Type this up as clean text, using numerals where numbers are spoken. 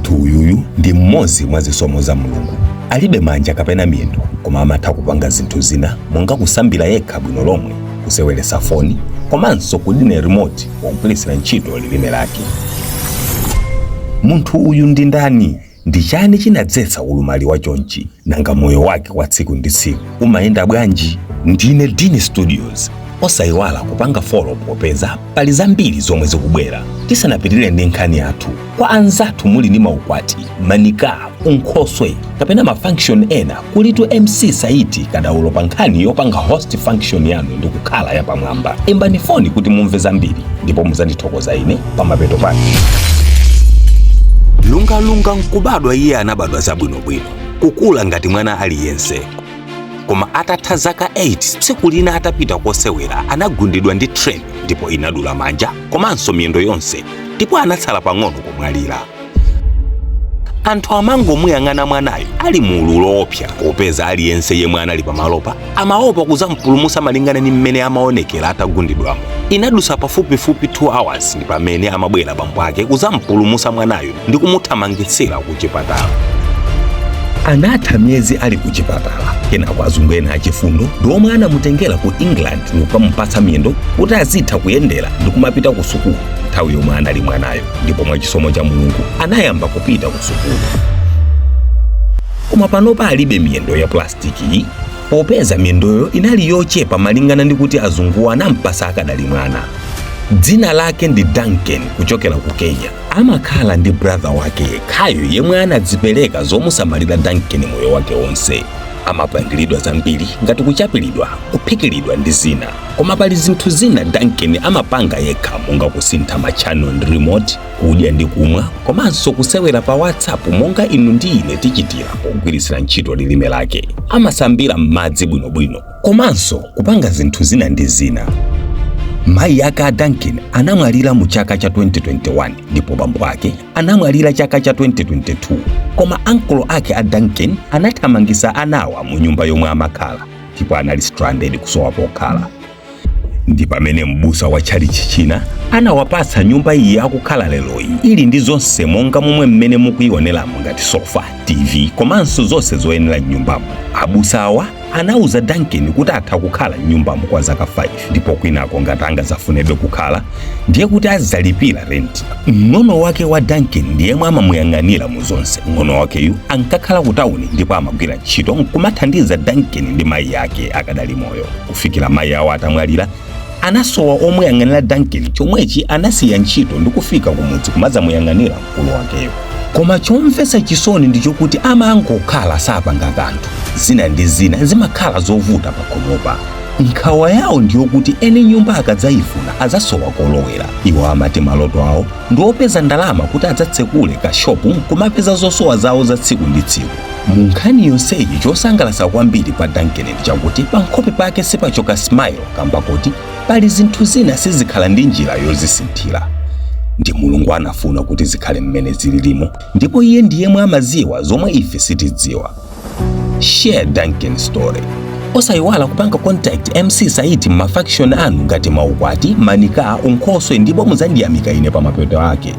Munthu uyuyu ndi mmodzi mwa zisomo za Mulungu. Alibe manja kapena miyendo, koma amatha kupanga zinthu zina monga kusambira yekha bwino lomwe, kuseweretsa foni, komanso kudina remote pogwiritsira ntchito lilime lake. Munthu uyu ndi ndani? Ndi chani chinadzetsa ulumali wa chonchi? Nanga moyo wake wa tsiku ndi tsiku umayenda bwanji? Ndine Dini Studios. Osayiwala kupanga follow popeza pali zambiri zomwe zikubwera. Tisanapitirire ndi nkhani yathu, kwa anzathu muli ndi maukwati, manika, unkhoswe kapena ma function ena, kulitu MC Saiti kadaulo pa nkhani yopanga host function yanu ndi kukhala yapamwamba. Imbani foni kuti mumve zambiri ndipo muzandithokoza ine pamapeto pake. Lungalunga nkubadwa iye anabadwa zabwinobwino, kukula ngati mwana aliyense. Koma atatha zaka 8, tsiku lina atapita kosewera anagundidwa ndi train ndipo inadula manja komanso miyendo yonse, ndipo anatsala pang'ono kumwalira. Anthu amangomuyang'ana mwanayo ali mu ululu woopsa, popeza aliyense yemwe anali pamalopa amaopa kuzampulumutsa malingana ndi mmene amaonekera atagundidwamo. Inadusa pafupifupi 2 hours ndi pamene amabwera bambo ake kuzampulumutsa mwanayo ndi kumuthamangitsira ku chipatala. Anatha miyezi ali ku chipatala. Kenako azungu ena achifundo ndi omwe anamutengera ku England ndi kukamupatsa miyendo kuti azitha kuyendera ndi kumapita ku sukulu nthawi yomwe anali mwanayo, ndipo mwachisomo cha Mulungu anayamba kupita ku sukulu. Koma panopa alibe miyendo ya plastiki, popeza miyendoyo inali yochepa malingana ndi kuti azunguwo anampasa akadali mwana. Dzina lake ndi Duncan kuchokera ku Kenya. Amakhala ndi brother wake yekhayo yemwe anadzipereka zomusamalira Duncan moyo wake wonse. Amapangiridwa zambiri ngati kuchapiridwa, kuphikiridwa ndi zina. Koma pali zinthu zina Duncan amapanga yekha monga kusintha ma channel ndi remote, kudya ndi kumwa, komanso kusewera pa WhatsApp monga inu ndi ine tichitira pogwiritsira ntchito lilime lake. Amasambira m'madzi bwinobwino, komanso kupanga zinthu zina ndi zina. Mayi ake a Duncan anamwalira mu chaka cha 2021 ndipo bambo ake anamwalira chaka cha 2022. Koma ankolo ake a Duncan anathamangitsa anawa mu nyumba yomwe amakhala, ndipo anali stranded kusowa pokhala. Ndi pamene m'busa wa tchalitchi china anawapatsa nyumba iyi akukhala leroyi, ili ndi zonse monga momwe mmene mukuyioneramo ngati sofa, TV komanso zonse zoyenera m'nyumbamo. Abusa awa anauza Duncan kuti atha kukhala m'nyumbamo kwa zaka 5, ndipo kwinako ngati angazafunebe kukhala ndiye kuti azalipira rent. Mng'ono wake wa Duncan ndiyemwe amamuyang'anira mu zonse. Mng'ono wakeyu ankakhala ku tawuni ndipo amagwira ntchito nkumathandiza Duncan ndi mayi ake akadali moyo. Kufikira mayi awo atamwalira, anasowa omuyang'anira Duncan, chomwechi anasiya ntchito ndi kufika kumudzi kumadzamuyang'anira mkulu wakeyo. Koma chomvetsa chisoni ndi chokuti amangokhala sapanga kanthu. Zina ndi zina zimakhala zovuta pakhomopa. Nkhawa yawo ndiyokuti ene nyumba akadzayifuna adzasowa kolowera. Iwo amati maloto awo ndi opeza ndalama kuti adzatsekule kashopu nkumapeza zosowa zawo za tsiku ndi tsiku. Mu nkhani yonseyi, chosangalatsa kwambiri pa Duncan ndi chakuti pa nkhope pake sipachoka smile, kamba kuti pali zinthu zina sizikhala ndi njira yozisinthira. Ndi Mulungu anafuna kuti zikhale mmene zililimo, ndipo iye ndiyemwe amaziwa zomwe ife sitidziwa. Share Duncan story. Osayiwala kupanga contact MC Saiti m'ma function anu ngati maukwati, manika, unkhoswe, ndipo muzandiyamika ine pamapeto ake.